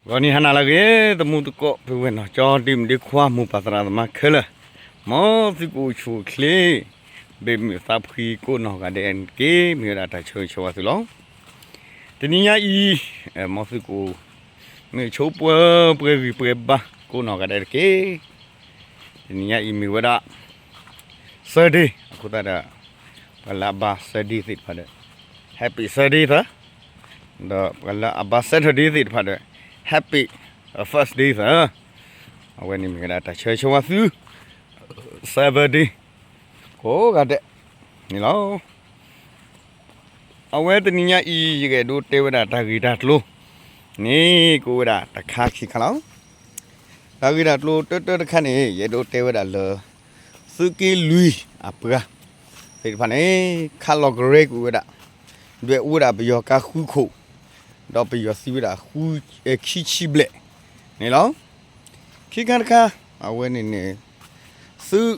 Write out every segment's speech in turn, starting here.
ဂီၤနံၤဟါနၤလၢအဂ့ၤ သမူသကိး ပုၢ်ဝဲၢ်နီၢ်ကၠီ ဒ့မုၣ်ဒ့ခွါ မိၢ်ပၢ်သရၣ်သမါခဲလၢာ်, မ်သုကအိၣ်ဆူၣ်အိၣ်ချ့ ဘၣ်မုာ်သးဖှံကိးနီၢ်ဂၤဒဲးတက့ၢ်. မ့ၢ်ဝဲဒၣ်တၢ်ဆၢဂ့ၤဆၢဝါသုလီၤ. တနံၤညါအံၤ မ်သုကအိၣ်မုာ်ဆိးပၢၤ ပှဲၤဂံၢ်ပှဲၤဘါ ကိးနီၢ်ဂၤဒဲးတက့ၢ်. တနံၤညါအံၤမ့ၢ်ဝဲဒၣ် Sunday အဃိသတးဒီး ပှၤလၢအဘါ Sunday သ့ၣ်တဖၣ်ဒီး Happy Sunday သၢ, ဒီးပှၤလၢအဘါ Saturday သ့ၣ်တဖၣ်ဒီး Happy First Day သၢ. အဝဲန့ၣ်မ့ၢ်ဝဲဒၣ်တၢ်ဆၢဂ့ၤဆၢဝါသု Seven Day ကိးဂၤဒဲးန့ၣ်လီၤ. အဝဲတနံၤညါအံၤ ယကအဲၣ်ဒိးတဲဝဲဒၣ်တၢ်ဂ့ၢ်တၢ်ကျိၤန့ၣ် ကအိၣ်ဝဲဒၣ်တခါခံခါလီၤ. တၢ်ဂ့ၢ်တၢ်ကျိၤတၢတၢတခါန့ၣ် ယအဲၣ်ဒိးတဲဝဲဒၣ်လၢ သုးက့လွံၢ်အပှၤသ့ၣ်တဖၣ်န့ၣ် ခးလီၤကရဲက့ၤဝဲဒၣ် ဒွဲၣ်အူဝဲဒၣ်ပယီၤကါဃုခိၣ်, ဒီးပယီၤသံဝဲဒၣ်ဃု ခံဆံဘျဲၣ်န့ၣ်လီၤ. ခံခါတခါ အဝဲန့ၣ်န့ၣ် သုး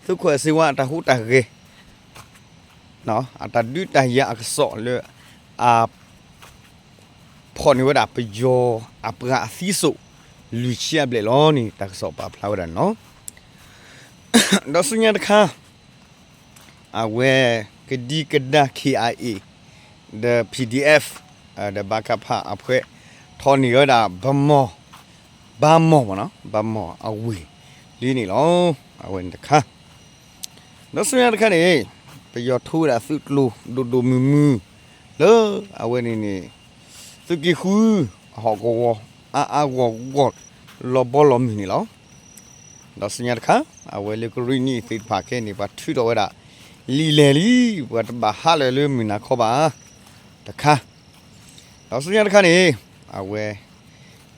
သုးခိၣ်အဲၣ်စ့ဝါအတၢ်ဟူးတၢ်ဂဲၤ အတၢ်ဒုးတၢ်ယၤအကစီၣ်လၢ အ ဖီၣ်န့ၢ်ဝဲဒၣ်ပယီၤအပှၤအသံစိၣ် လွံၢ်ဆံအဘျဲၣ်လီၤန့ၣ် တၢ်ကစီၣ်ပာ်ဖျါဝဲဒၣ်န့ၣ်လီၤ. ဒီးဆူညါတခါ အဝဲကဒံကဒါ ခ့ၣ်အါအ့ၣ် ဒီး ပီၣ်ဒံၣ်အဲၣ် ဒီး ဘၣ်ကၣ်ဖၣ် အဖှဲး ထီၣ်န့ၢ်ဝဲဒၣ် ဘၣ်မီၢ် ဘၣ်မီၢ်မ့ၢ်နီၤ ဘၣ်မီၢ်အဝ့ၢ်လံန့ၣ်လီၤ. အဝဲန့ၣ်တခါ ဒီးဆူညါတခါန့ၣ် ပယီၤထိဝဲဒၣ်သုးကျိၤဒိၣ်ဒိၣ်မုၢ်မုၢ် လၢအဝဲန့ၣ်န့ၣ် သုးက့ဃု အဟီၣ်ကဝီၤ အါအါဂီၢ်ဂီၢ် လီၤဘီလီၤမုၢ်န့ၣ်လီၤ. ဒီးဆူညါတခါ အဝဲလၢကရံၣ်နံၣ်သ့ၣ်တဖၣ်ခဲအံၤန့ၣ် ပှၤထုးထီၣ်ဝဲဒၣ် လံာ်လဲၢ်လံ ပှၤတဘၣ်ဟးလၢာ်လၢမုၢ်နၤခီဘၣ် တခါ ဒီးဆူညါတခါန့ၣ် အဝဲ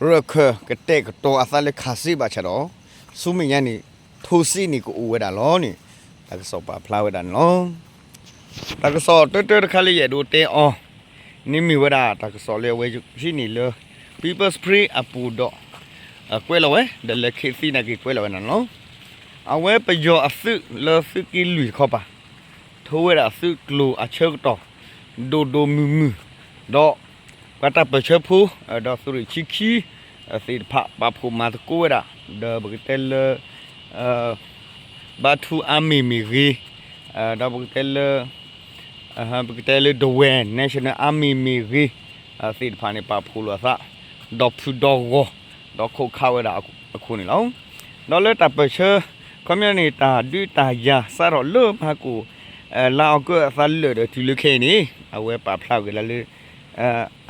ရၢၢ်ခၢၣ်ကတဲာ်ကတီၤအသးလၢခးစ့ဘၣ်ဆၣ်ဒီး ဆူမဲာ်ညါန့ၣ် ထိစ့န့ၣ်ကအိၣ်ဝဲဒၣ်လီၤန့ၣ် တၢ်ကစီၣ်ပာ်ဖျါဝဲဒၣ်န့ၣ်လီၤ. တၢ်ကစီၣ်တၢတၢတခါလၢယအဲၣ်ဒိးတဲအီၤန့ၣ်မ့ၢ်ဝဲဒၣ်တၢ်ကစီၣ်လၢအဝဲဟံးန့ၢ်လၢ People's Spring အပူၤဒီး ကွဲးလီၤဝဲ ဒီးလၢခ့သံနာ်က့ၤကွဲးလီၤဝဲဒၣ်န့ၣ်လီၤ. အဝဲပယီၤအသုးလၢသုးက့လွံၢ်တခီပၤ ထိဝဲဒၣ်သုးကျိၤအဆၢကတီၢ် ဒိၣ်ဒိၣ်မုၢ်မုၢ် ဒီး ပှၤတၢ်ပၢၢ်ဆၢဖိ ဒီးသုးရ့ၣ်ဆံခံ သ့ၣ်တဖၣ် ပာ်ဖှိၣ်မၤသကိးဝဲဒၣ် ဒီးပကတဲလၢ ဘါထူအါမ့ၢ်မ့ၢ်ဂ့ၤ ဒီးပကတဲလၢ ပကတဲလၢဒဝဲၢ် National Army မ့ၢ်ဂ့ၤ သ့ၣ်တဖၣ်န့ၣ် ပာ်ဖှိၣ်လိာ်အသး ဒီးဖုဒီးဂီၤ ဒီးခိးခးဝဲဒၣ်အခိၣ်န့ၣ်လီၤ. ဒီးလၢတၢ်ပၢၢ်ဆၢ ခီပညီန့ၣ် တၢ်ဒုးတၢ်ယၤစးထီၣ်လၢမဟါကိၣ် လါအီကူးအသးလၢာ်ဒီးတုၤလၢခဲအံၤန့ၣ် အဝဲပာ်ဖျါဂ့ၤလၢ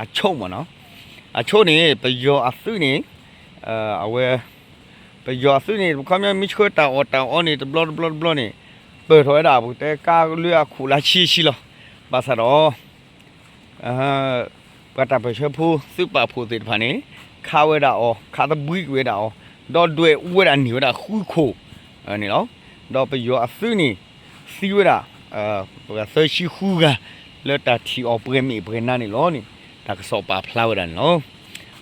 အဆိကမိၣ်နီၤ အဆိန့ၣ် ပယီၤအသုးန့ၣ် အဝဲ ပယီၤအသုးန့ၣ် ပခီပညီမ့ၢ်ဆှၢတၢ်အီၣ်တၢ်အီန့ၣ် တဘျီတဘျီတဘျီန့ၣ် ပၢၢ်ထီၣ်ဝဲဒၣ် ပကတဲကါလၢအခိၣ်လၢဆံးဆံးလီၤ. ဘၣ်ဆၣ်ဒီး ပှၤတၢ်ပၢၢ်ဆၢဖိသုးပာ်ဖှိၣ်သ့ၣ်တဖၣ်န့ၣ် ခးဝဲဒၣ်အီၤ ခးသဘှံးကွံာ်ဝဲဒၣ်အီၤ ဒီးဒွဲၣ်အူဝဲဒၣ်န့ၢ်ဝဲဒၣ်ဃုခိၣ်န့ၣ်လီၤ. ဒီးပယီၤအသုးန့ၣ် သံဝဲဒၣ် ပှၤသၢဆံဃုဂၤ လၢတၢ်ထံၣ်အီၤပှဲၤမ့ၢ်ပှဲၤနါန့ၣ်လီၤန့ၣ် တၢ်ကစီၣ်ပာ်ဖျါဝဲဒၣ်န့ၣ်လီၤ.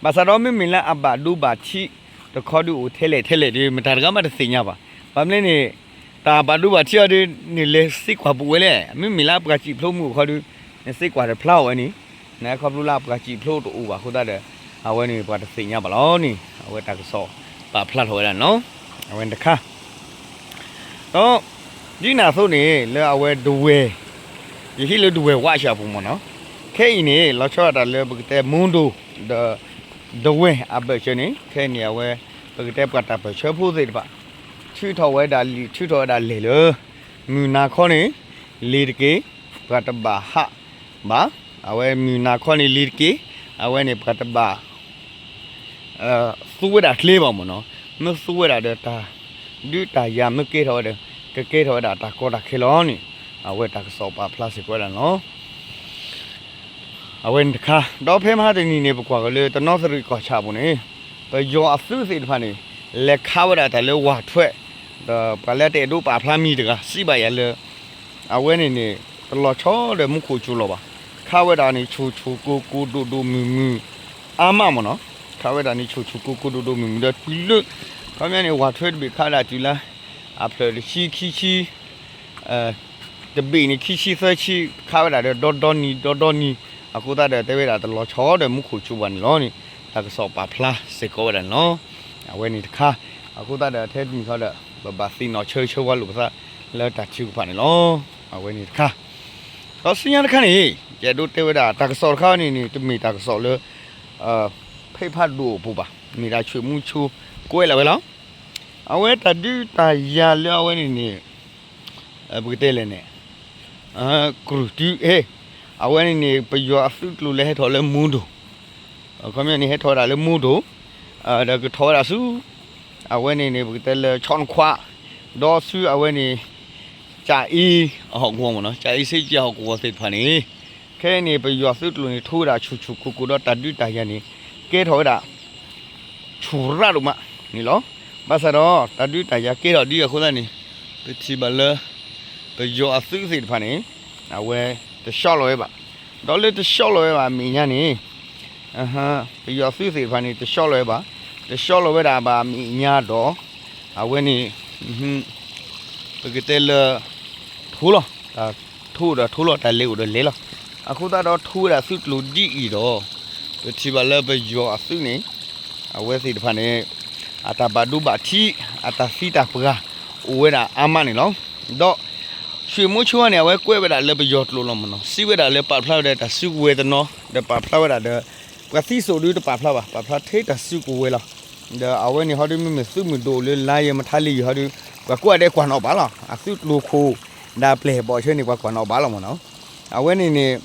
ဘၣ်ဆၣ်ဒီးမ့မ့ၢ်လၢအဘၣ်ဒိဘၣ်ထံးတခီဒုးအိၣ်ထဲလဲၣ်ထဲလဲၣ်ဒီး မတၤတဂၤမးတသ့ၣ်ညါဘၣ်. ဘၣ်မနုၤန့ၣ် တၢ်ဘၣ်ဒိဘၣ်ထံးအီၤဒီး န့ၣ်လဲၤစ့ကွၢ်ပူၤဝဲလဲၣ်. မ့မ့ၢ်လၢအပှၤစံၣ်ဖျိမုၢ်အခီဒီး နစ့ကွၢ်တဖျါအီၤဝဲန့ၣ် နခီဖျိလၢအပှၤစံၣ်ဖျိတအိၣ်ဘၣ်အဃိသတးဒီး အဝဲန့ၣ်ပှၤတသ့ၣ်ညါဘၣ်လီၤန့ၣ် အဝဲတၢ်ကစီၣ်ပာ်ဖျါထီၣ်ဝဲဒၣ်န့ၣ်လီၤ. အဝဲန့ၣ်တခါ ဒီး ဒ်န့ၣ်အသိးန့ၣ် လၢအဝဲဒဝဲၢ် ယဟံၣ်လၢဒဝဲၢ်ဝးစၢ်အပူၤမ့ၢ်နီၤ, ခဲအံၤန့ၣ် လီၤဆီဒၣ်တၢ်လၢပကတဲမူဒိၣ် ဒီး ဒဝဲၢ်အဘၢၣ်စၢၤန့ၣ် ခဲအံၤန့ၣ် အဝဲ ပကတဲပှၤတၢ်ပၢၢ်ဆၢဖိသ့ၣ်တဖၣ် ထုးထီၣ်ဝဲဒၣ်လံာ် ထုးထီၣ်ဝဲဒၣ်လဲၢ်လၢ မုၢ်နၤခီန့ၣ် လ့ၤတက့ၢ် ပှၤတဘၣ်ဟးဘၣ်, အဝဲမုၢ်နၤခီန့ၣ်လ့ၤတက့ၢ် အဝဲန့ၣ်ပှၤတဘၣ် သူဝဲဒၣ်ကျဲဘၣ်မ့ၢ်နီၤ, မ့ၢ်သူဝဲဒၣ်ဒီးတၢ် ဒုးတၢ်ယၤမ့ၢ်ကဲထီၣ်ဝဲဒီး ကကဲထီၣ်ဝဲဒၣ်တၢ်ကီတၢ်ခဲလီၤန့ၣ် အဝဲတၢ်ကစီၣ်ပာ်ဖျါစ့ၢ်ကီးဝဲဒၣ်န့ၣ်လီၤ. အဝဲန့ၣ်တခါ ဒီးဖဲမဟါတနံၤန့ၣ် ပကွၢ်က့ၤလၢတနီသရံၣ်ကီၢ်ဆၣ်အပူၤန့ၣ် ပယီၤအသုးသ့ၣ်တဖၣ်န့ၣ် လဲၤခးဝဲဒၣ်တၢ်လၢဝၢ်ထွဲ ဒီးပှၤလၢတအဲၣ်ဒိးပာ်ဖျါမံၤတဂၤ စံးဘၣ်ယၤလၢ အဝဲန့ၣ်န့ၣ် တလီၤဆီဒီးမူခိၣ်စူၤလီၤဘၣ်. ခးဝဲဒၣ်န့ၣ် ဆူၣ်ဆူၣ်ကိၢ်ကိၢ်ဒိၣ်ဒိၣ်မုၢ်မုၢ် အါမးမ့ၢ်နီၤ, ခးဝဲဒၣ်န့ၣ် ဆူၣ်ဆူၣ်ကိၢ်ကိၢ်ဒိၣ်ဒိၣ်မုၢ်မုၢ်ဒီးတုၤလၢ ခီပညီန့ၣ် ဝၢ်ထွဲတဘ့ၣ်ခးဝဲဒၣ်တုၤလၢ အဖျၢၣ်တဆံခံဆံ တဘ့ၣ်န့ၣ် ခံဆံသၢဆံ ခးဝဲဒၣ်ဒီးဒီဒီနံၤ ဒီဒီနံၤ အဃိသတးဒီးတဲဝဲဒၣ်တလီၤဆီဒီးမူခိၣ်စူၤဘၣ်န့ၣ်လီၤန့ၣ် တၢ်ကစီၣ်ပာ်ဖျါစ့ၢ်ကီးဝဲဒၣ်န့ၣ်လီၤ. အဝဲန့ၣ်တခါ, အဃိသတးဒီးထဲတမံၤဃီဒီး ပဘၣ်သ့ၣ်နီၣ်ဆၢဂ့ၤဆၢဝါလိာ်ပသးလၢတၢ်ထုကဖၣ်န့ၣ်လီၤ. အဝဲန့ၣ်တခါ, ဒီးဆူညါတခါန့ၣ် ယအဲၣ်ဒိးတဲဝဲဒၣ်တၢ်ကစီၣ်တခါန့ၣ်န့ၣ် တမ့ၢ်တၢ်ကစီၣ်လၢ ဖဲဖးဒိၣ်အပူၤဘၣ်, မ့ၢ်ဒၣ်ဆွေမူဆိကွဲးလီၤဝဲလီၤ. အဝဲတၢ်ဒုးတၢ်ယၤလၢအဝဲန့ၣ်န့ၣ် ပကတဲလဲၣ်န့ၣ် ကရူၢ်တုၤ အဝဲန့ၣ်န့ၣ် ပယီၤအသုးကျိၤလၢဟဲထီၣ်လၢမူဒိၣ်, ခီပညီန့ၣ် ဟဲထီၣ်ဝဲဒၣ်လၢမူဒိၣ်, ဒီးကထီၣ်ဝဲဒၣ်ဆူ အဝဲန့ၣ်န့ၣ် ပကတဲလၢဆီနခွး, ဒီးဆူအဝဲန့ၣ် ကၠၤအ့အဟီၣ်ကဝီၤမ့ၢ်နီၤ, ကၠၤအ့စ့ကၠၤဟီၣ်ကဝီၤသ့ၣ်တဖၣ်န့ၣ်, ခဲအံၤန့ၣ် ပယီၤသုးကျိၤန့ၣ် ထိဝဲဒၣ်ဆူၣ်ဆူၣ်ကိၢ်ကိၢ်ဒီးတၢ်ဒုးတၢ်ယၤန့ၣ် ကဲထီၣ်ဝဲဒၣ် ဆူၣ်ရၣ်ဒိၣ်မးန့ၣ်လီၤ. ဘၣ်ဆၣ်ဒီး တၢ်ဒုးတၢ်ယၤကဲထီၣ်ဒ်အဃိသတးန့ၣ် ပထံၣ်ဘၣ်လၢ ပယီၤအသုးသ့ၣ်တဖၣ်န့ၣ် အဝဲတဆှီလီၤဝဲဘၣ်. ဒီးလၢတဆှီလီၤဝဲဘၣ်အမဲာ်ညါန့ၣ် ပယီၤသုးသ့ၣ်တဖၣ်န့ၣ် တဆှီလီၤဝဲဘၣ်, တဆှီလီၤဝဲဒၣ်ဘၣ်အမဲာ်ညါဒီး အဝဲန့ၣ် ပကတဲလၢ ထိလီၤ, တၢ်ထိဒီးထိလီၤ တၢ်လဲၤအိၣ်ဒီးလဲၤလီၤ. အဃိသတးဒီးထိဝဲဒၣ်သုးကျိၤဒ်အံၤဒီး ပထံၣ်ဘၣ်လၢပယီၤအသုးန့ၣ် အဝဲသ့ၣ်တဖၣ်န့ၣ် အတၢ်ဘၣ်ဒိဘၣ်ထံး အတၢ်သံတၢ်ပှၢ် အိၣ်ဝဲဒၣ်အါမးန့ၣ်လီၤ. ဒီး ဆွေမူဆိန့ၣ် အဝဲကွဲးဝဲဒၣ်လၢပယီၤကျိာ်လီၤမ့ၢ်နီၤ, စံးဝဲဒၣ်လၢပာ်ဖျါဝဲဒၣ်တၢ်စုကဝဲၤတနီၤ ဒီးပာ်ဖျါဝဲဒၣ်ဒီး ပှၤသံစိာ်ဒုးတပာ်ဖျါဘၣ်, ပာ်ဖျါထဲတၢ်စုကဝဲၤလီၤ. ဒီးအဝဲန့ၣ်ဟီဒုးမ့မ့ၢ်သုးမုၢ်ဒိၣ်လၢလါယဲၢ်မထါလံယဲၢ်ဟီဒုး ပှၤကိးဂၤဒဲးကွၢ်နီၣ်ဘၣ်လီၤ. အသုးကျိၤခိၣ် ဒၣ်ပျဲၢ်ဘီၣ်ဆၢန့ၣ် ပှၤကွၢ်နီၣ်ဘၣ်လီၤမ့ၢ်နီၤ. အဝဲန့ၣ်န့ၣ်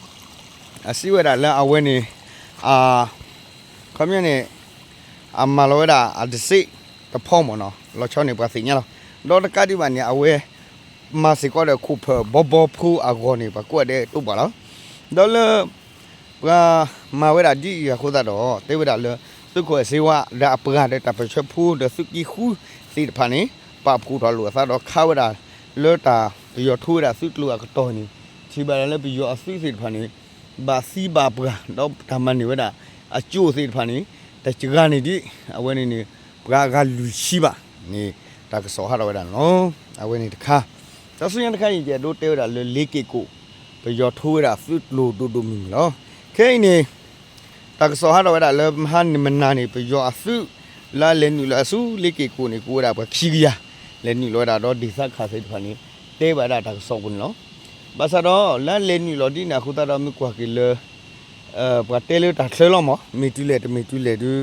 အစံးဝဲဒၣ်လၢအဝဲန့ၣ် ခီပညီန့ၣ် အမၤလီၤဝဲဒၣ်အတစ့းတဖီမ့ၢ်နီၤ, လီၤဆီန့ၣ်ပှၤသ့ၣ်ညါလီၤ. ဒီးတကးဒံးဘၣ်န့ၣ် အဝဲ မၤစ့ၢ်ကီးဒီးခိၣ်ဖၢၣ်ဘီဘီဖိအဂီၢ်န့ၣ် ပှၤကိးဂၤဒဲးတအိၣ်ဘၣ်လီၤ. ဒီးလၢ ပှၤမၤဝဲဒၣ်ဒ်အံၤအဃိသတးဒီး တဲဝဲဒၣ်လၢ သုးခိၣ်အဲၣ်စ့ဝါဒီးအပှၤဒီးတၢ်ပၢၢ်ဆၢဖိဒီးသုးက့ဃုသ့ၣ်တဖၣ်န့ၣ် ပာ်ဖှိၣ်ထီၣ်လိာ်အသးဒီးခးဝဲဒၣ်လၢတၢ်ပယီၤထိဝဲဒၣ်သုးကျိၤအကတီၢ်န့ၣ် ထံၣ်ဘၣ်ဒၣ်လၢပယီၤအသုးသ့ၣ်တဖၣ်န့ၣ် ဘၣ်သံဘၣ်ပှၢ် ဒီးတၢ်မၤန့ၢ်ဝဲဒၣ် အကၠိသ့ၣ်တဖၣ်န့ၣ် တစှၤန့ၣ်ဒ် အဝဲန့ၣ်န့ၣ် ပှၤအဂၤလွံၢ်ဆံဘၣ်န့ၣ် တၢ်ကစီၣ်ဟးထီၣ်ဝဲဒၣ်န့ၣ်လီၤ. အဝဲန့ၣ်တခါ, ဒီးဆူညါတခါအံၤ ယအဲၣ်ဒိးတဲဝဲဒၣ်လၢလ့က့ၤကိး ပယီၤထိဝဲဒၣ်သုးကျိၤဒိၣ်ဒိၣ်မုၢ်မုၢ်လီၤ. ခဲအံၤန့ၣ် တၢ်ကစီၣ်ဟးထီၣ်ဝဲဒၣ်လၢမဟါန့ၣ်မနၤန့ၣ် ပယီၤအသုး လၢအလဲၤနုာ်လီၤအဆူလ့က့ၤကိးန့ၣ် ကိးဝဲဒၣ်ပှၤခံကယၤ လဲၤနုာ်လီၤဝဲဒၣ်ဒီးဒုးသးခးသ့ၣ်တဖၣ်န့ၣ် တဲဘၣ်ဒၣ်တၢ်ကစီၣ်ပူၤန့ၣ်လီၤ. ဘၣ်ဆၣ်ဒီးလၢလဲၤနုာ်လီၤဒ်န့ၣ်အဃိသတးဒီးမ့ၢ်ကွၢ်က့ၤလၢ ပှၤတဲလၢတၢ်ချၢလီၤမး မ့ၢ်တုၤလဲၣ်တမ့ၢ်တုၤလဲၣ်ဒုး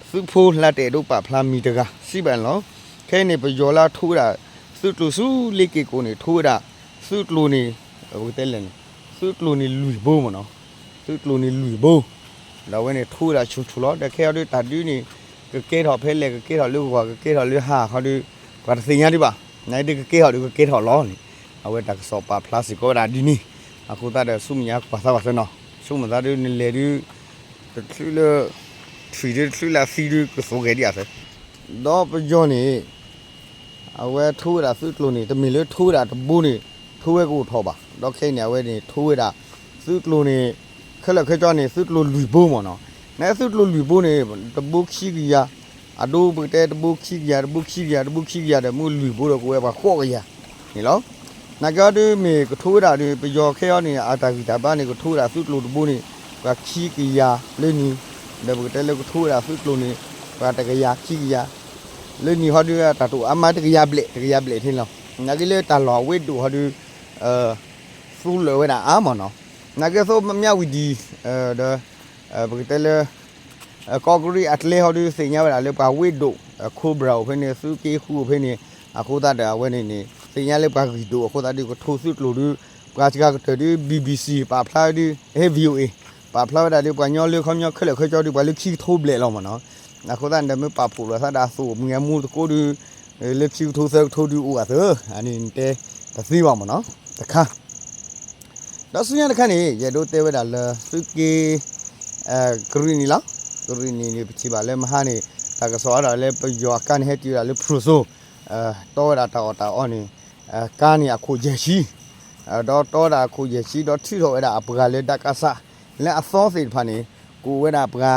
သုးဖိလၢတအဲၣ်ဒိးပာ်ဖျါမံၤတဂၤစံးဘၣ်န့ၣ်လီၤ. ခဲအံၤန့ၣ် ပယီၤလၢထိဝဲဒၣ် သုးကျိၤဆူလ့က့ၤကိးန့ၣ် ထိဝဲဒၣ် သုးကျိၤန့ၣ် ပကတဲလဲၣ်န့ၣ် သုးကျိၤန့ၣ်လွံၢ်ဘိမ့ၢ်နီၤ, သုးကျိၤန့ၣ်လွံၢ်ဘိ ဒီးအဝဲန့ၣ်ထိဝဲဒၣ်ဆူၣ်ဆူၣ်လီၤ. ဒီးခဲအံၤဒုးတၢ်ဒုးန့ၣ် ကကဲထီၣ်ဖဲလဲၣ် ကကဲထီၣ်လၢဂီၤ ကကဲထီၣ်လၢဟါခီဒုး ပှၤတသ့ၣ်ညါဒံးဘၣ်. နဒုးကကဲထီၣ်ဒုးကကဲထီၣ်လီၤန့ၣ် အဝဲတၢ်ကစီၣ်ပာ်ဖျါစ့ၢ်ကီးဝဲဒၣ်ဒ်န့ၣ် အဃိသတးဒီးဆူမဲာ်ညါကွၢ်သးဘၣ်သနီၤ ဆူမဲာ်သးဒုးနလဲၤဒုး တချုးလၢ ထွံၣ်ဒုးတချုးလၢအသံဒုးကသိးဂဲၤဒံးအသး ဒီးပယီၤန့ၣ် အဝဲထိဝဲဒၣ်သုးကျိၤန့ၣ် တမ့ၢ်လၢထိဝဲဒၣ်တဘိန့ၣ် ထိဝဲကအိၣ်ထီၣ်ဘၣ်. ဒီးခဲအံၤန့ၣ် အဝဲန့ၣ်ထိဝဲဒၣ် သုးကျိၤန့ၣ် ခဲလၢာ်ခဲကၠီန့ၣ် သုးကျိၤလွံၢ်ဘိမ့ၢ်နီၤ. နသုးကျိၤလွံၢ်ဘိန့ၣ် တဘိခံကယၤ အဒိပကတဲတဘိခံကယၤ တဘိခံကယၤ တဘိခံကယၤဒီး မ့ၢ်လွံၢ်ဘိဒီးကအိၣ်ဝဲပှၤဃိးကယၤန့ၣ်လီၤ. နာ်က့အီၤဒုးမ့ၢ်ကထိဝဲဒၣ်ဒုး ပယီၤခဲအံၤန့ၣ် အတၢ်ဂံၢ်တၢ်ဘါန့ၣ် ကထိဝဲဒၣ်သုးကျိၤတဘိန့ၣ် ပှၤခံကယၤလၢနံၤ ဒီးပကတဲလၢကထိဝဲဒၣ်သုးကျိၤန့ၣ် ပှၤတကယၤခံကယၤ လၢနံၤဟီဒုး အတၢ်တိာ်အါမးတကယၤဘျဲၣ် တကယၤဘျဲၣ်ထဲလီၤ. နာ်က့လၢတၢ်လီၢ်အဝ့ၢ်ဒိၣ်ဟီဒုး သူလၢာ်ဝဲဒၣ်အါမးနီၤ. နာ်က့သိးမၠၣ်ဝံၤဒံး ဒီး ပကတဲလၢ ကီးကရံၣ်အကျဲဟီဒုး သ့ၣ်ညါဝဲဒၣ်လၢပှၤဝ့ၢ်ဒိၣ် ခိဘြၢအိၣ်ဖဲန့ၣ် သုးက့ဃုအိၣ်ဖဲန့ၣ် အဃိသတးဒီးအဝဲန့ၣ်န့ၣ် သ့ၣ်ညါလၢပှၤဂံၢ်ဒိၣ်အဃိသတးဒုး ကထိသုးကျိၤဒုး ပှၤစှၤကတၢၢ်ဒုး BBC ပာ်ဖျါဒုး ဟဲ VOA ပာ်ဖျါဝဲဒၣ်လၢပှၤညီလၢခီပညီခဲလၢာ်ခဲကၠီဒုး ပှၤလၢခံကထိဘျဲၣ်လီၤမးနီၤ. အဃိသတးန့ၣ်ဒီးမ့ၢ်ပာ်ဖှိၣ်လိာ်သးဒီးအသိးမုၢ်အမူတကိးဒုး လၢခံကထိသၢကထိဒုးအိၣ်အသး အန့ၣ်တဲတသ့ဘၣ်မးနီၤ တခါ ဒီးဆူညါတခါန့ၣ် ယအဲၣ်ဒိးတဲဝဲဒၣ်လၢသုးက့ ကရံၣ်နံၣ်လီၤ. ကရံၣ်နံၣ်န့ၣ် ပထံၣ်ဘၣ်လၢမဟါန့ၣ် တၢ်ကစီၣ်အါထီၣ်လၢပယီၤအကါန့ၣ် ဟဲတုၤဝဲဒၣ်လၢဖရူစိ တီဝဲဒၣ်တၢ်အီၣ်တၢ်အီန့ၣ် ကါန့ၣ်အခိၣ်ယဲၢ်ဆံ ဒီးတီဝဲဒၣ်အခိၣ်ယဲၢ်ဆံ ဒီးထုးထီၣ်ဝဲဒၣ်အပှၤလၢဒၣ်ကစၢ် လၢအသီသ့ၣ်တဖၣ်န့ၣ် ကအိၣ်ဝဲဒၣ်ပှၤ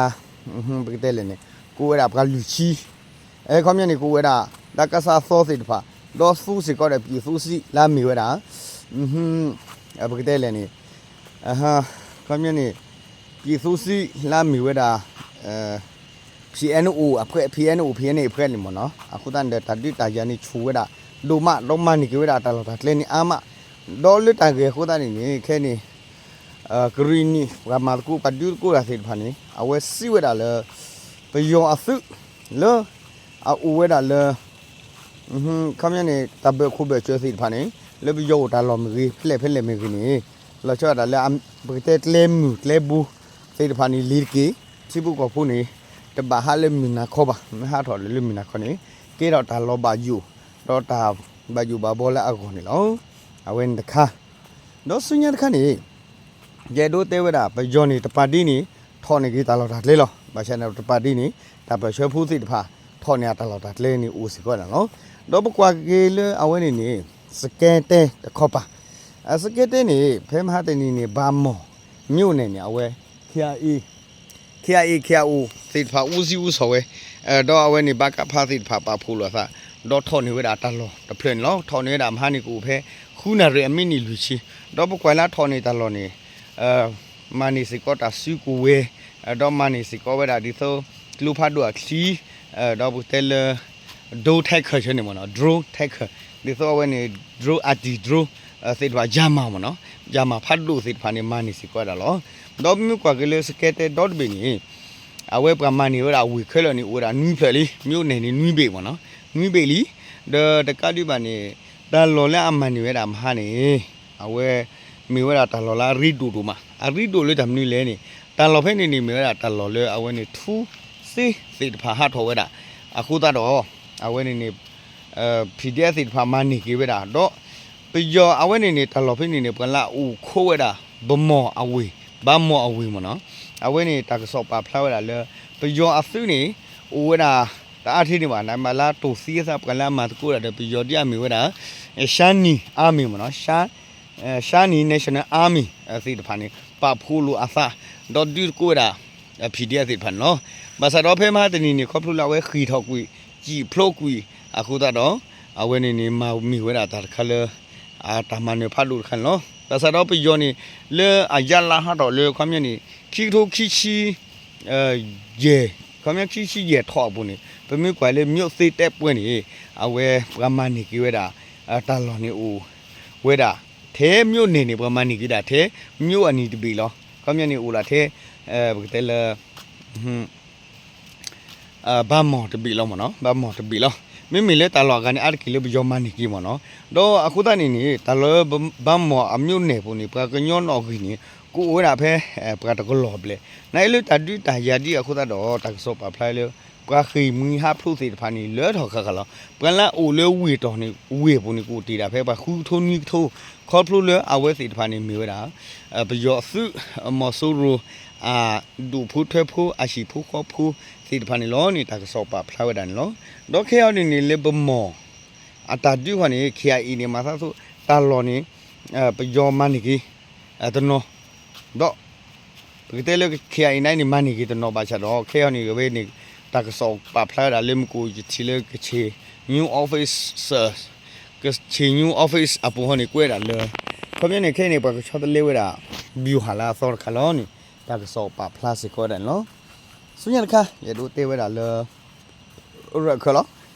ပကတဲလဲၣ်န့ၣ် ကအိၣ်ဝဲဒၣ်ပှၤလွံၢ်ဆံ အခီပညီန့ၣ် ကအိၣ်ဝဲဒၣ်တၢ်ကစၢ်အသီသ့ၣ်တဖၣ် ဒီးသူစ့ၢ်ကီးဒီးပံၣ်သူစံးလၢအမ့ၢ်ဝဲဒၣ် ပကတဲလဲၣ်န့ၣ် အခီပညီန့ၣ် ပံၣ်သူစံးလၢအမ့ၢ်ဝဲဒၣ် ဖံအဲၣ်အိၣ်အဖှဲး ဖံအဲၣ်အိၣ် ဖံအဲၣ်အိၣ်အဖှဲးန့ၣ်မ့ၢ်နီၤ အဃိသတးန့ၣ်ဒီး တၢ်ဒုးတၢ်ယၤန့ၣ်ဆူၣ်ဝဲဒၣ်ဒိၣ်မး ဒီးမၤန့ၢ်က့ၤဝဲဒၣ်တၢ်လီၢ်တၢ်ကျဲန့ၣ်အါမး, ဒီးလၢတၢ်ဂ့ၢ်အဃိသတးန့ၣ်န့ၣ် ခဲအံၤန့ၣ် ကရံၣ်နံၣ် ပှၤမၤသကိး ပှၤဒုးသကိးတၢ်သ့ၣ်တဖၣ်န့ၣ် အဝဲစံးဝဲဒၣ်လၢ ပယီၤအသုး လၢ အအိၣ်ဝဲဒၣ်လၢ ခီပညီန့ၣ် တၢ်ဘၢၣ်ခိၣ်ဘၢၣ်စၢၤသ့ၣ်တဖၣ်န့ၣ် လၢပယီၤအိၣ်တၢ်လီၢ်မ့ၢ်ဂ့ၤ ဖဲလဲၣ်ဖဲလဲၣ်မ့ၢ်ဂ့ၤန့ၣ် လီၤဆီဒၣ်တၢ်လၢ ပကတဲကျဲမုၢ်ကျဲဘိ သ့ၣ်တဖၣ်န့ၣ် လံၤတက့ၢ် ထံဖိကီၢ်ဖိန့ၣ် တဘၣ်ဟးလၢမုၢ်နၤခီဘၣ် မ့ၢ်ဟးထီၣ်လၢမုၢ်နၤခီန့ၣ် ကဲထီၣ်တၢ်လီၤဘၣ်ယိၣ် ဒီးတၢ်ဘၣ်ယိၣ်ဘၣ်ဘီလၢအဂီၢ်န့ၣ်လီၤ. အဝဲန့ၣ်တခါ ဒီးဆူညါတခါန့ၣ် ယအဲၣ်ဒိးတဲဝဲဒၣ် ပယီၤန့ၣ် တပာ်ဒ့န့ၣ် ထီၣ်န့ၢ်က့ၤတၢ်လီၢ်တၢ်ကျဲလီၤ. ဘၣ်ဆၣ်န့ၣ် တပာ်ဒ့န့ၣ် တၢ်ပၢၢ်ဆၢဖိသ့ၣ်တဖၣ် ထီၣ်န့ၢ်အတၢ်လီၢ်တၢ်ကျဲန့ၣ် အိၣ်စ့ၢ်ကီးဝဲဒၣ်လီၤ. ဒီးပကွၢ်က့ၤလၢအဝဲန့ၣ်န့ၣ် စကဲတဲတခီပၤ အစကဲတဲန့ၣ် ဖဲမဟါတနံၤန့ၣ် ဘၣ်မီၢ် မြို့နယ်န့ၣ် အဝဲ KIA KIA KIO သ့ၣ်တဖၣ်အူစံအူစီၤဝဲ ဒီးအဝဲန့ၣ် ဘၣ်ကဖးသ့ၣ်တဖၣ်ပာ်ဖှိၣ်လိာ်အသး ဒီးထီၣ်န့ၢ်ဝဲဒၣ်တၢ်လီၢ်တဖျၢၣ်န့ၣ်လီၤ. ထီၣ်န့ၢ်ဝဲဒၣ်မဟါန့ၣ်ကအိၣ်ဖဲ ဃုနၣ်ရံၣ်အမံးနံးလွံၢ်ဆံ ဒီးပကွၢ်လၢထီၣ်န့ၢ်တၢ်လီၢ်န့ၣ် မၤန့ၢ်စ့ၢ်ကီးတၢ်စုကဝဲၤ ဒီးမၤန့ၢ်စ့ၢ်ကီးဝဲဒၣ်ဒ်သိး ကျိဖးဒိၣ်အချံ ဒီးပကတဲလၢ drone tanker ဆၢန့ၣ်မ့ၢ်နီၤ drone tanker ဒ်သိးအဝဲန့ၣ် drone အတံၢ် drone သ့ၣ်တဖၣ် ယၤမၤမ့ၢ်နီၤ ယၤမၤဖးဒိၣ်သ့ၣ်တဖၣ်န့ၣ် မၤန့ၢ်စ့ၢ်ကီးဝဲဒၣ်လီၤ. ဒီးပမ့ၢ်ကွၢ်က့ၤလၢစကဲတဲဒီတဘ့ၣ်န့ၣ် အဝဲပှၤမၤန့ၢ်ဝဲဒၣ်ဝ့ၢ်ခဲလၢာ်န့ၣ် အိၣ်ဝဲဒၣ်နွံဖျၢၣ်လံ မြို့နယ်န့ၣ် နွံဘ့ၣ်မ့ၢ်နီၤ နွံဘ့ၣ်လံ. ဒီးတကးဒံးဘၣ်န့ၣ် တၢ်လီၢ်လၢအမၤန့ၢ်ဝဲဒၣ်မဟါန့ၣ် အဝဲ မ့ၢ်ဝဲဒၣ်တၢ်လီၢ်လၢအရ့ဒိၣ်ဒိၣ်မး အရ့ဒိၣ်လၢတၢ်မနုၤလဲၣ်န့ၣ် တၢ်လီၢ်ဖဲန့ၣ်န့ၣ် မ့ၢ်ဝဲဒၣ်တၢ်လီၢ်လၢအဝဲန့ၣ် ထူစ့သ့ၣ်တဖၣ်ဟးထီၣ်ဝဲဒၣ် အဃိသတးဒီး အဝဲန့ၣ်န့ၣ် PDF သ့ၣ်တဖၣ်မၤန့ၢ်က့ၤဝဲဒၣ် ဒီး ပယီၤအဝဲန့ၣ်န့ၣ် တၢ်လီၢ်ဖဲန့ၣ်န့ၣ် ပှၤလၢအအိၣ်ခိးဝဲဒၣ် ဘမီၢ်အဝ့ၢ် ဘမီၢ်အဝ့ၢ်မ့ၢ်နီၤ အဝဲန့ၣ် တၢ်ကစီၣ်ပာ်ဖျါဝဲဒၣ်လၢ ပယီၤအသုးန့ၣ် အိၣ်ဝဲဒၣ် တအါထံန့ၣ်ဘၣ် နမ့ၢ်လၢတိၢ်သံအသး ပှၤလၢအမၤသကိးတၢ်ဒီးပယီၤဒ်အမ့ၢ်ဝဲဒၣ် Shan Army မ့ၢ်နီၤ Shan Shan National Army သ့ၣ်တဖၣ်န့ၣ် ပာ်ဖှိၣ်လိာ်အသး ဒီးဒုးသကိးဝဲဒၣ် PDF သ့ၣ်တဖၣ်န့ၣ်လီၤ. ဘၣ်ဆၣ်ဒီးဖဲမဟါတနံၤန့ၣ် ခီဖျိလၢအဝဲဃ့ၢ်ထီၣ်ကွံာ် စံၣ်ဖျိကွံာ် အဃိသတးဒီး အဝဲန့ၣ်န့ၣ် မၤမ့ၢ်ဝဲဒၣ်တၢ်တခါလၢ အတၢ်မၤနၢၤဖးဒိၣ်တခါန့ၣ်လီၤ. ဘၣ်ဆၣ်ဒီးပယီၤန့ၣ် လၢအရလါဟးထီၣ်လၢ ခီပညီန့ၣ် ခံကထိခံဆံ ယဲၢ် ခီပညီခံဆံယဲၢ်ထီၣ်အပူၤန့ၣ် ပမ့ၢ်ကွၢ်လၢ မြို့သစ်တိုက်ပွဲန့ၣ် အဝဲပှၤမၤန့ၢ်က့ၤဝဲဒၣ် တၢ်လီၢ်န့ၣ်အိၣ်ဝဲဒၣ် ထဲ မြို့နယ် န့ၣ် ပှၤမၤန့ၢ်က့ၤဒၣ်ထဲ မြို့ အနံၤတဘ့ၣ်လီၤ. ခီပညီန့ၣ်အိၣ်ဒၣ်ထဲ ပကတဲလၢ ဘၣ်မီၢ်တဘ့ၣ်လီၤမ့ၢ်နီၤ ဘၣ်မီၢ်တဘ့ၣ်လီၤ. မ့မ့ၢ်လၢတၢ်လီၢ်အဂၤန့ၣ် အါတက့ၢ်လၢပယီၤမၤန့ၢ်က့ၤမ့ၢ်နီၤ. ဒီးအဃိသတးန့ၣ်န့ၣ် တၢ်လီၢ်ဘၣ်မီၢ်အ မြို့နယ် ပူၤန့ၣ် ပှၤကညီနီၣ်ဂံၢ်န့ၣ် ကအိၣ်ဝဲဒၣ်ဖဲ ပှၤတကလီၢ်ဘျဲၣ် နအံၤလၢတၢ်ဒုးတၢ်ယၤဒ်အဃိသတးဒီး တၢ်ကစီၣ်ပာ်ဖျါလၢ ပှၤဃ့ၢ်မှံဟးဖျိးသ့ၣ်တဖၣ်န့ၣ် လၢထီၣ်ဃၣ်ဃၣ်လီၤ. ပှၤလၢအအိၣ်လၢဝ့ၢ်တီၢ်န့ၣ် ဝ့ၢ်အပူၤန့ၣ် ကအိၣ်တ့ၢ်ဒၣ်ဖဲပှၤဃုကထိနွံကထိ ခီဖျိလၢအဝဲသ့ၣ်တဖၣ်န့ၣ်မ့ၢ်ဝဲဒၣ် ပယီၤအသုး မီၤစိရိၤ အဒူၣ်ဖိထၢဖိ အဟံၣ်ဖိဃီဖိသ့ၣ်တဖၣ်န့ၣ်လီၤန့ၣ် တၢ်ကစီၣ်ပာ်ဖျါဝဲဒၣ်န့ၣ်လီၤ. ဒီးခဲအံၤန့ၣ်န့ၣ် လၢဘၣ်မီၢ် အတၢ်ဒုးဃီန့ၣ် KIA န့ၣ် မၤသးသိး တၢ်လီၢ်န့ၣ် ပယီၤမၤန့ၢ်က့ၤ တနီၤ ဒီး ပကတဲလၢ KIA န့ၣ် မၤန့ၢ်က့ၤတနီၤဘၣ်ဆၣ်ဒီး ခဲအံၤန့ၣ် အဝဲန့ၣ် တၢ်ကစီၣ်ပာ်ဖျါဝဲဒၣ်လၢမုၢ်ကအိၣ်ယထံၣ်လၢ ကချ့ၣ် News Office ကချ့ၣ် News Office အပူၤဃီန့ၣ် ကွဲးဒၣ်လၢ ခီပညီန့ၣ် ခဲအံၤန့ၣ် ပှၤကဆီတလဲဝဲဒၣ် ဗျူဟာ လၢအသီတခါလီၤန့ၣ် တၢ်ကစီၣ်ပာ်ဖျါစ့ၢ်ကီးဝဲဒၣ်န့ၣ်လီၤ. ဆူညါတခါ ယအဲၣ်ဒိးတဲဝဲဒၣ်လၢ ရၢၢ်ခၢၣ်လီၤ.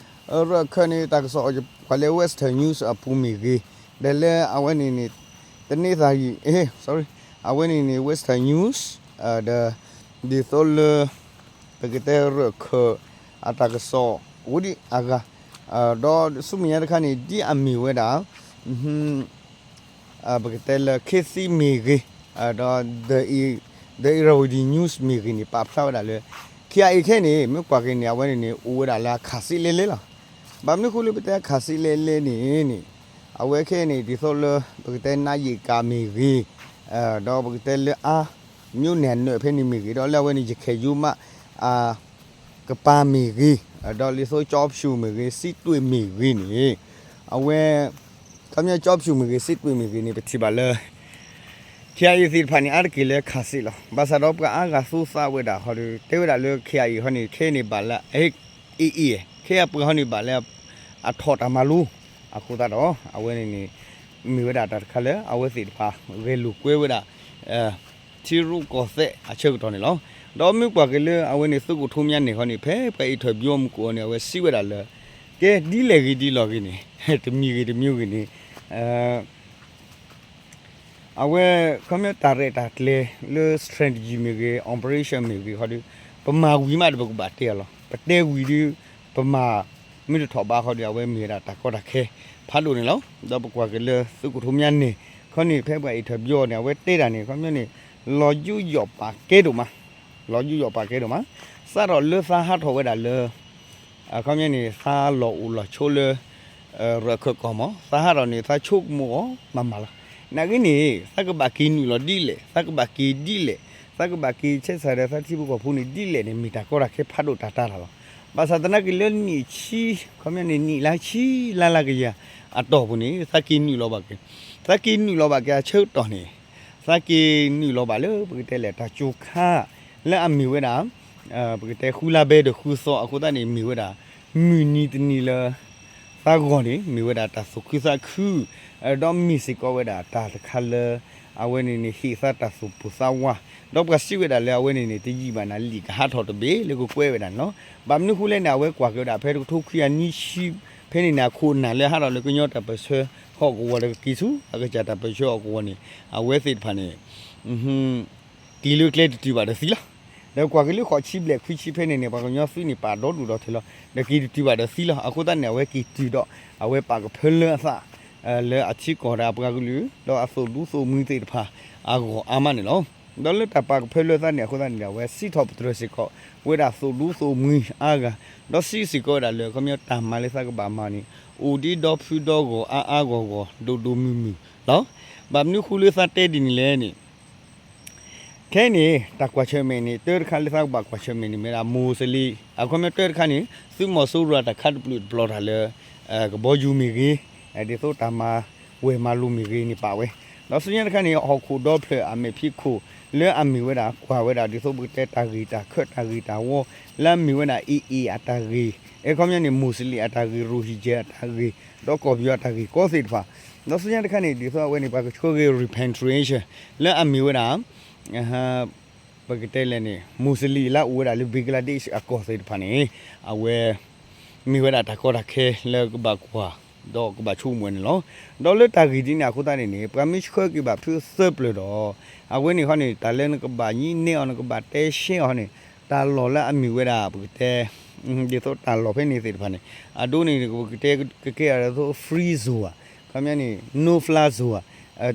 ရၢၢ်ခၢၣ်န့ၣ် တၢ်ကစီၣ်ပှၤလၢ Western News အပူၤမ့ၢ်ဂ့ၤ, ဒီးလၢအဝဲန့ၣ်န့ၣ် တနံၤသးယံၤ sorry အဝဲန့ၣ်န့ၣ် Western News ဒီး ဒ်သိးလၢ ပကတဲရၢၢ်ခၢၣ် အတၢ်ကစီၣ် ဝံၤဒံးအဂၤ, ဒီးဆူမဲာ်ညါတခါန့ၣ် ဒ်အမ့ၢ်ဝဲဒၣ် ပကတဲလၢ ခေတ်သစ် မ့ၢ်ဂ့ၤ, ဒီး The Irrawaddy News မ့ၢ်ဂ့ၤန့ၣ် ပာ်ဖျါဝဲဒၣ်လၢ KIA ခဲအံၤန့ၣ် မ့ၢ်ကွၢ်က့ၤန့ၣ် အဝဲန့ၣ်န့ၣ် အိၣ်ဝဲဒၣ်လၢအခးစံးလဲလဲလီၤ. ဘၣ်မနုၤဃိလၢပတဲအခးစံးလဲလဲန့ၣ်န့ၣ် အဝဲခဲအံၤန့ၣ် ဒ်သိးလၢ ပကတဲနါယံာ်ကၤမ့ၢ်ဂ့ၤ, ဒီးပကတဲလၢအါ မြို့နယ် အနၢၣ်ဖဲန့ၣ်မ့ၢ်ဂ့ၤ, ဒီးလၢအဝဲန့ၣ် ရခိုင်ရိုးမ အ ကပၤမ့ၢ်ဂ့ၤ, ဒီးဒ်သိး ကျောက်ဖြူ မ့ၢ်ဂ့ၤ, စစ်တွေ မ့ၢ်ဂ့ၤန့ၣ် အဝဲ ခီပညီ ကျောက်ဖြူ မ့ၢ်ဂ့ၤ, စစ်တွေ မ့ၢ်ဂ့ၤန့ၣ် ပထံၣ်ဘၣ်လၢ KIA သ့ၣ်တဖၣ်န့ၣ် အါတက့ၢ်လၢအခးစံးလီၤ. ဘၣ်ဆၣ်ဒီးပှၤအါဂၤသူသးဝဲဒၣ်ဃီဒီး တဲဝဲဒၣ်လၢ KIA ဃီန့ၣ် ခဲအံၤန့ၣ်ဘၣ်လၢ AA ခဲအံၤပှၤဃီန့ၣ်ဘၣ်လၢ အထီၣ်တၢ်မၤလိ အဃိသတးဒီး အဝဲန့ၣ်န့ၣ် မ့ၢ်ဝဲဒၣ်တၢ်တခါလၢ အဝဲသ့ၣ်တဖၣ် ဂဲၤလိာ်ကွဲဝဲဒၣ် ထံရူၢ်ကီၢ်သဲးအဆၢကတီၢ်န့ၣ်လီၤ. ဒီးမ့ၢ်ကွၢ်က့ၤလၢအဝဲန့ၣ်သုးခိၣ်ထူမၠါနဲၣ်ခီန့ၣ် ဖဲပှၤအ့ၣ်ထၢၣ်ဘျီမူကအိၣ်န့ၣ် အဝဲစံးဝဲဒၣ်လၢ ကဲဒ်လဲၣ်ဂ့ၤဒ်လဲၣ်ဂ့ၤန့ၣ် တမံၤဂ့ၤတမံၤဂ့ၤန့ၣ် အဝဲ ခီပညီတၢ်ရဲၣ်တၢ်ကျဲၤလၢ strategy မ့ၢ်ဂ့ၤ operation မ့ၢ်ဂ့ၤခီဒီး ပမၤဝံၤမးဒီးပကဘၣ်တဲအီၤလီၤ. ပတဲဝံၤဒီး ပမၤမ့ၢ်တထီၣ်ဘးခီဒီး အဝဲမ့ၢ်ဝဲဒၣ်တၢ်ကီတၢ်ခဲဖးဒိၣ်န့ၣ်လီၤ. ဒီးပကွၢ်က့ၤလၢသုးခိၣ်ထူမၠါနဲၣ်ခီန့ၣ် ဖဲပှၤအ့ၣ်ထၢၣ်ဘျီန့ၣ် အဝဲတဲတၢ်န့ၣ် ခီပညီန့ၣ် လီၤယူးယီၣ်ပာ်ကဲဒိၣ်မး လီၤယူးယီၣ်ပာ်ကဲဒိၣ်မး စးထီၣ်လၢသးဟးထီၣ်ဝဲဒၣ်လၢ အခီပညီန့ၣ် သးလီၤအိၣ်လီၤဆိးလၢ ရၢၢ်ခၢၣ်ကီၢ်မး သးဟးထီၣ်န့ၣ် သးဆိကမိၣ်အီၤမးမးလီၤ. နာ်က့န့ၣ် သးကဘၣ်က့ၤနုာ်လီၤဒ်လဲၣ် သးကဘၣ်က့ၤဒ်လဲၣ် သးကဘၣ်က့ၤဆဲးစၢ်ဒီးသးထံဖိကီၢ်ဖိန့ၣ်ဒ်လဲၣ်န့ၣ် မ့ၢ်တၢ်ကီတၢ်ခဲဖးဒိၣ်တၢ်တၢ်တၢ်လီၤ. ဘၣ်ဆၣ်သနာ်က့လၢနံၣ်ဆံ ခီပညီန့ၣ် နံၣ်လါဆံလါလါကယၤအတီၢ်ပူၤန့ၣ် သးက့ၤနုာ်လီၤဘၣ်က့ၤ သးက့ၤနုာ်လီၤဘၣ်က့ၤအဆၢကတီၢ်န့ၣ် သးက့ၤနုာ်လီၤဘၣ်လၢပကတဲလဲၣ် တၢ်ကၠိခါ လၢအမ့ၢ်ဝဲဒၣ် ပကတဲဃုလါဘဲဒီးဃုသီအဃိသတးန့ၣ် မ့ၢ်ဝဲဒၣ် မုၢ်နံၤတနံၤလၢ သးဂီၢ်န့ၣ် မ့ၢ်ဝဲဒၣ်တၢ်သူၣ်ခုသးခု ဒီးမ့ၢ်စ့ၢ်ကီးဝဲဒၣ်တၢ်တခါလၢ အဝဲန့ၣ်န့ၣ် ဟ့ၣ်သးတၢ်သူၣ်ပိၢ်သးဝး ဒီးပှၤစံးဝဲဒၣ်လၢအဝဲန့ၣ်န့ၣ် တယံာ်ဘၣ်နၤလံာ်ကဟးထီၣ်တဘ့ၣ်လၢကကွဲးဝဲဒၣ်န့ၣ်လီၤ. ဘၣ်မနုၤဃိလဲၣ်န့ၣ် အဝဲကွၢ်က့ၤဝဲဒၣ်ဖဲတကထိခွံကယၤနွံဆံ ဖဲန့ၣ်န့ၣ် အခိၣ်အနၢ်လၢဟးထီၣ်လၢကညီတၢ်ပၢၢ်ဆၢဟီၣ်ကဝီၤဒီးကက့ၤဆူ အကစၢ်တၢ်ပၢၢ်ဆၢဟီၣ်ကဝီၤန့ၣ် အဝဲသ့ၣ်တဖၣ်န့ၣ် က့ၤလၢကျဲတတုၤဘၣ်ဒီးသံလီၤ. ဒီးကွၢ်က့ၤလၢဃိးဆံဘျဲၣ်ခွံဆံဖဲန့ၣ်န့ၣ် ပှၤကညီသုးန့ၣ်ပာ်ဒီဒူၣ်ဒီထၢလီၤ. ဒီးက့ၤတတုၤဘၣ်ဒီးသံလီၤ. အဃိသတးန့ၣ် အဝဲက့ၤတုၤဒီး အဝဲပာ်ကဖၢလၢအသး လၢအထံကီၢ်ဒီးအပှၤကလုာ် ဒီးအသိၣ်ဒူသိၣ်မှံသ့ၣ်တဖၣ် အဂီၢ်အါမးန့ၣ်လီၤ. ဒီးလၢတၢ်ပာ်ကဖၢလၢအသးန့ၣ် အဃိသတးန့ၣ်ဒီး အဝဲစံးထီၣ်ပတြၢၤစ့ၢ်ကီး ဝဲဒၣ်သိၣ်ဒူသိၣ်မှံအါဂၤ ဒီးစံးစ့ၢ်ကီးဝဲဒၣ်လၢ ခီပညီတၢ်မၤလၢသးကဘၣ်မၤန့ၣ် အိၣ်ဒံးဒီဖုဒီဂီၢ်အါအါဂီၢ်ဂီၢ် ဒိၣ်ဒိၣ်မုၢ်မုၢ်လီၤ. ဘၣ်မနုၤဃိလၢသးတဲဒ်န့ၣ်လဲၣ်န့ၣ် ခဲအံၤန့ၣ် တၢ်ကွၢ်ဆၢၣ်မဲာ်န့ၣ် တၢတခါလၢသးကဘၣ်ကွၢ်ဆၢၣ်မဲာ်န့ၣ် မ့ၢ်ဒၣ် Muslim အခီပညီတၢတခါန့ၣ် သုးမီၤစိရိၤအတၢ်ခးတပျုာ်တပျီၤတၢ်လၢ ကဘီယူၤမ့ၢ်ဂ့ၤ ဒ်သိးတၢ်မၤဝဲၤမၤလိၤမ့ၢ်ဂ့ၤန့ၣ်ပာ်ဝဲ, ဒီးဆူညါတခါန့ၣ် ဟီၣ်ခိၣ်ဒီဖျၢၣ်အမဲာ်ဖံးခိၣ် လၢအမ့ၢ်ဝဲဒၣ် ကွၢ်ဝဲဒၣ်ဒ်သိးပကတဲတၢ်ဂ့ၢ်တၢ်ခၢၣ်တၢ်ဂ့ၢ်တၢ်ဝီ လၢအမ့ၢ်ဝဲဒၣ် AA အတၢ်ဂ့ၢ် အခီပညီန့ၣ် Muslim အတၢ်ဂ့ၢ် Rohingya အတၢ်ဂ့ၢ် ဒီးကီၢ်ပယီၤအတၢ်ဂ့ၢ်ကီသ့ၣ်တဖၣ်, ဒီးဆူညါတခါန့ၣ် ဒ်သိးအဝဲန့ၣ် ပှၤကဆှၢက့ၤ repatriation လၢအမ့ၢ်ဝဲဒၣ် ပကတဲလဲၣ်န့ၣ် Muslim လၢအအိၣ်ဝဲဒၣ်လၢ Bangladesh အကီၢ်သ့ၣ်တဖၣ်န့ၣ် အဝဲ မ့ၢ်ဝဲဒၣ်တၢ်ကီတၢ်ခဲလၢကဘၣ်ကွၢ် ဒီးကဘၣ်ဆိကမိၣ်ဝဲန့ၣ်လီၤ. ဒီးလၢတၢ်ဂ့ၢ်ဒ်န့ၣ်အဃိသတးန့ၣ်န့ၣ် ပှၤမ့ၢ်ဆှၢက့ၤဘၣ်ဖုသၢပျၢၤဒီး အဝဲန့ၣ်ခီန့ၣ် တၢ်လၢနကဘၣ်ညံးနဲအီၤ နကဘၣ်တဲရှဲအီၤန့ၣ် တၢ်လီၢ်လၢအမ့ၢ်ဝဲဒၣ် ပကတဲ ဒ်သိးတၢ်လီၢ်ဖဲန့ၣ်သ့ၣ်တဖၣ်န့ၣ် အဒိန့ၣ် ပကတဲကကဲအီၤဒ်သိး free zone ဧါ, ခီပညီန့ၣ် no fly zone ဧါ,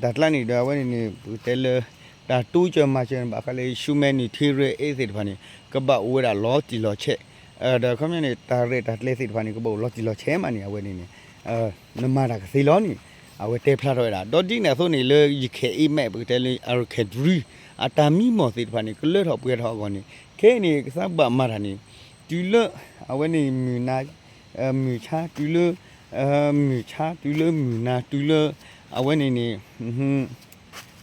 တၢ်ကျါန့ၣ်ဒီးအဝဲန့ၣ်န့ၣ် ပကတဲလၢ တၢ်တိစၢၤမၤစၢၤန့ၣ် ဘၣ်ဃးလၢ humanitarian aid သ့ၣ်တဖၣ်န့ၣ် ကဘၣ်အိၣ်ဝဲဒၣ်လီၤတံၢ်လီၤဆဲး, ဒီးခီပညီန့ၣ် တၢ်ရဲၣ်တၢ်ကျဲၤသ့ၣ်တဖၣ်န့ၣ် ကဘၣ်အိၣ်လီၤတံၢ်လီၤဆဲးမးန့ၣ် အဝဲန့ၣ်န့ၣ် နမၤတၢ်ကသ့လီၤန့ၣ် အဝဲတဲဖျါထီၣ်ဝဲဒၣ်. ဒီးဒ်န့ၣ်အသိးန့ၣ် လၢယခဲအံၤမ့ၢ် ပကတဲလၢ Arakan Drug အတၢ်မံမီၢ်သ့ၣ်တဖၣ်န့ၣ် ကလၢထီၣ်ပှဲၤထီၣ်အဂီၢ်န့ၣ် ခဲအံၤန့ၣ် ကသးဘၣ်မၤတၢ်န့ၣ် တုၤလၢ အဝဲန့ၣ်မုၢ်နၤ မုၢ်ဆါ တုၤလၢ မုၢ်ဆါ တုၤလၢမုၢ်နၤ တုၤလၢ အဝဲန့ၣ်န့ၣ်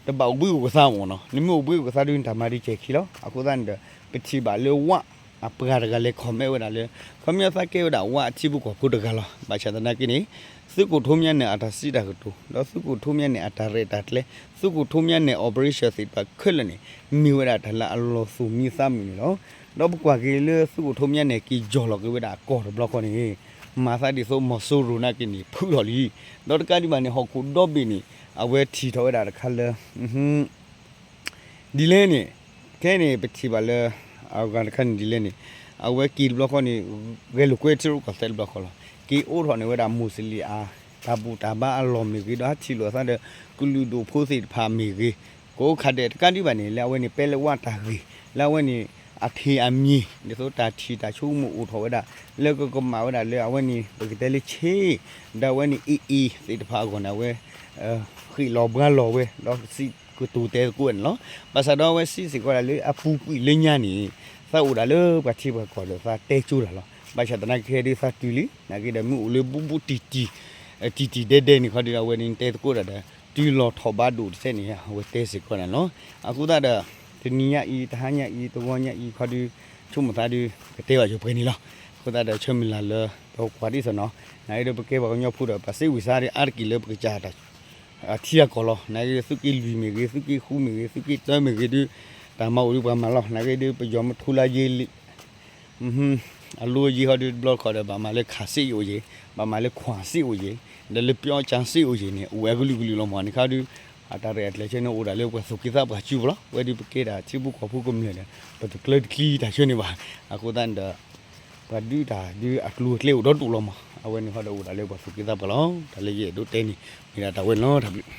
တဘၣ်အိၣ်ဘှံးအိၣ်ကသါမ့ၢ်နီၤ, နမ့ၢ်အိၣ်ဘှံးအိၣ်ကသါဒုး နတၢ်မၤဒုးစဲၤခံလီၤ. အဃိသတးန့ၣ်ဒီး ပထံၣ်ဘၣ်လၢဝၣ်အပှၤတဂၤလဲၤ comment ဝဲဒၣ်လၢ ခီပညီသးကဲဝဲဒၣ်ဝၣ်အထံဖိကီၢ်ဖိတဂၤလီၤ. ဘၣ်ဆၣ်သနာ်က့န့ၣ် သုးခိၣ်ထူမၠါနဲၣ်အတၢ်စံးတၢ်ကတိၤ ဒီးသုးခိၣ်ထူမၠါနဲၣ်အတၢ်ရဲၣ်တၢ်ကျဲၤ သုးခိၣ်ထူမၠါနဲၣ် operation သ့ၣ်တဖၣ်ခဲလၢာ်န့ၣ် မ့ၢ်ဝဲဒၣ်တၢ်လၢအလီၤသူၣ်မံသးမုာ်န့ၣ်လီၤ. ဒီးပကွၢ်က့ၤလၢသုးခိၣ်ထူမၠါနဲၣ် က့ၤယီၢ်လီၤက့ၤဝဲဒၣ်အကီၢ်တဘျီဃီန့ၣ် မၤသးဒ်သိးမီၤစိရိၤနာ်က့န့ၣ် ဖုးထီၣ်လံ. ဒီးတကးဒံးဘၣ်န့ၣ် ဟီၣ်ခိၣ်ဒီဘ့ၣ်န့ၣ် အဝဲထံၣ်ထီၣ်ဝဲဒၣ်တခါလၢ ဒ်လဲၣ်န့ၣ် ခဲအံၤန့ၣ် ပထံၣ်ဘၣ်လၢ အဂၤတခါန့ၣ်ဒ်လဲၣ်န့ၣ် အဝဲက့ၤတဘျီဃီန့ၣ် ဂဲၤလိာ်ကွဲထံရူၢ်ကီၢ်သဲးတဘျီဃီလီၤ. က့ၤအိးထီၣ်န့ၢ်ဝဲဒၣ် Muslim အတၢ်ဘူၣ်တၢ်ဘါအလီၢ်မ့ၢ်ဂ့ၤ ဒီးဟးထံၣ်လိာ်အသးဒီး ကလုာ်ဒူၣ်ဖိသ့ၣ်တဖၣ်မ့ၢ်ဂ့ၤ ကိးခါဒဲးတကးဒံးဘၣ်န့ၣ် လၢအဝဲန့ၣ် ပဲလၢဝၣ်တၢ်ဂ့ၢ် လၢအဝဲန့ၣ် အထံၣ်အမံၤ ဒ်သိးတၢ်ထံၣ်တၢ်ဆိကမိၣ်အိၣ်ထီၣ်ဝဲဒၣ် လၢကကမၣ်ဝဲဒၣ်လၢအဝဲန့ၣ် ပကတဲလၢဆ့ ဒီးအဝဲန့ၣ် AA သ့ၣ်တဖၣ်အဂီၢ်န့ၣ် အဝဲ ဃ့ၣ်လီၤဘှါလီၤဝဲ ဒီးစံးကတိၤတဲသကိးဝဲန့ၣ်လီၤ. ဘၣ်ဆၣ်ဒီးအဝဲစံးစ့ၢ်ကီးဒၣ်လၢ အပူၤကွံာ်လၢညါန့ၣ် သးအိၣ်ဒၣ်လၢပှၤထံပှၤကီၢ်ဒီးသးတဲကၠိတၢ်လီၤ. ဘၣ်ဆၣ်သနာ်က့ဒုးသးတုၤလံ နာ်က့ဒီးမ့ၢ်အိၣ်လၢဘူးဘူးတံၢ်တံၢ် တံၢ်တံၢ်ဒဲးဒဲးန့ၣ်ခီဒုး အဝဲန့ၣ်တဲသကိးတၢ်ဒီး တုၤလီၤထီၣ်ဘးဒိၣ်တစဲးန့ၣ် အဝဲတဲစ့ၢ်ကီးန့ၣ်လီၤ. အဃိသတးဒီး တနံၤညါအံၤ တဟါညါအံၤ တဂီၤညါအံၤခီဒုး ဆိကမိၣ်သးဒုး ကတဲဘၣ်ယိၤပှဲၤန့ၣ်လီၤ. အဃိသတးဒီးဆၢမုၢ်လၢ်လၢ ဒီးကွၢ်ဒ်သိးနီၤ နာ်က့ဒီးပကဲပှၤကညီဖိဒီး ပှၤစ့ဝံၤစါဒ်အါတက့ၢ်လၢပကစၢ်တၢ် ထံအကီၢ်လီၤ. နာ်က့ဒီးသုးက့လွံၢ်မ့ၢ်ဂ့ၤ သုးက့ဃုမ့ၢ်ဂ့ၤ သုးက့တၢမ့ၢ်ဂ့ၤဒုး တၢ်မၤအိၣ်ဒုးပှၤမၤလီၤ နာ်က့ဒုး ပယီၤမ့ၢ်ထူလၢယ့ အလိယ့ဟီဒုး တဘျီတခီၣ်ဒီး ဘၣ်မၤလၢခးစ့အိၣ်ယ့ၤ, ဘၣ်မၤလၢခွၢ်စ့အိၣ်ယ့ၤ, ဒီးလၢပျီကၠၢစ့အိၣ်ယ့ၤန့ၣ် အိၣ်ဝဲအကလုာ်ကလုာ်လီၤမး. န့ၣ်ခါဒုး အတၢ်ရဲၣ်တၢ်ကျဲၤဆၢန့ၣ် အိၣ်ဒၣ်လၢပှၤသူၣ်က့သးပှၢ်စုပူၤလီၤ. ဝဲဒုးပကဲဒၣ်ထံဖိကီၢ်ဖိကမျၢၢ်ဒီး ပတကျၢတကျံတၢ်ဆၢန့ၣ်ဘၣ်. အဃိသတးန့ၣ်ဒီး ပှၤဒုးတၢ်ဒုးအကျိၤအကျဲအိၣ်ဒီဒူၣ်လီၤမး. အဝဲန့ၣ်ဟီဒီးအိၣ်ဒၣ်လၢပှၤသူၣ်က့သးပှၢ်လီၤ. တၢ်လၢယအဲၣ်ဒိးတဲန့ၣ် မ့ၢ်ဒၣ်တၢ်ဝဲန့ၣ်လီၤ. တၢ်ဘျုး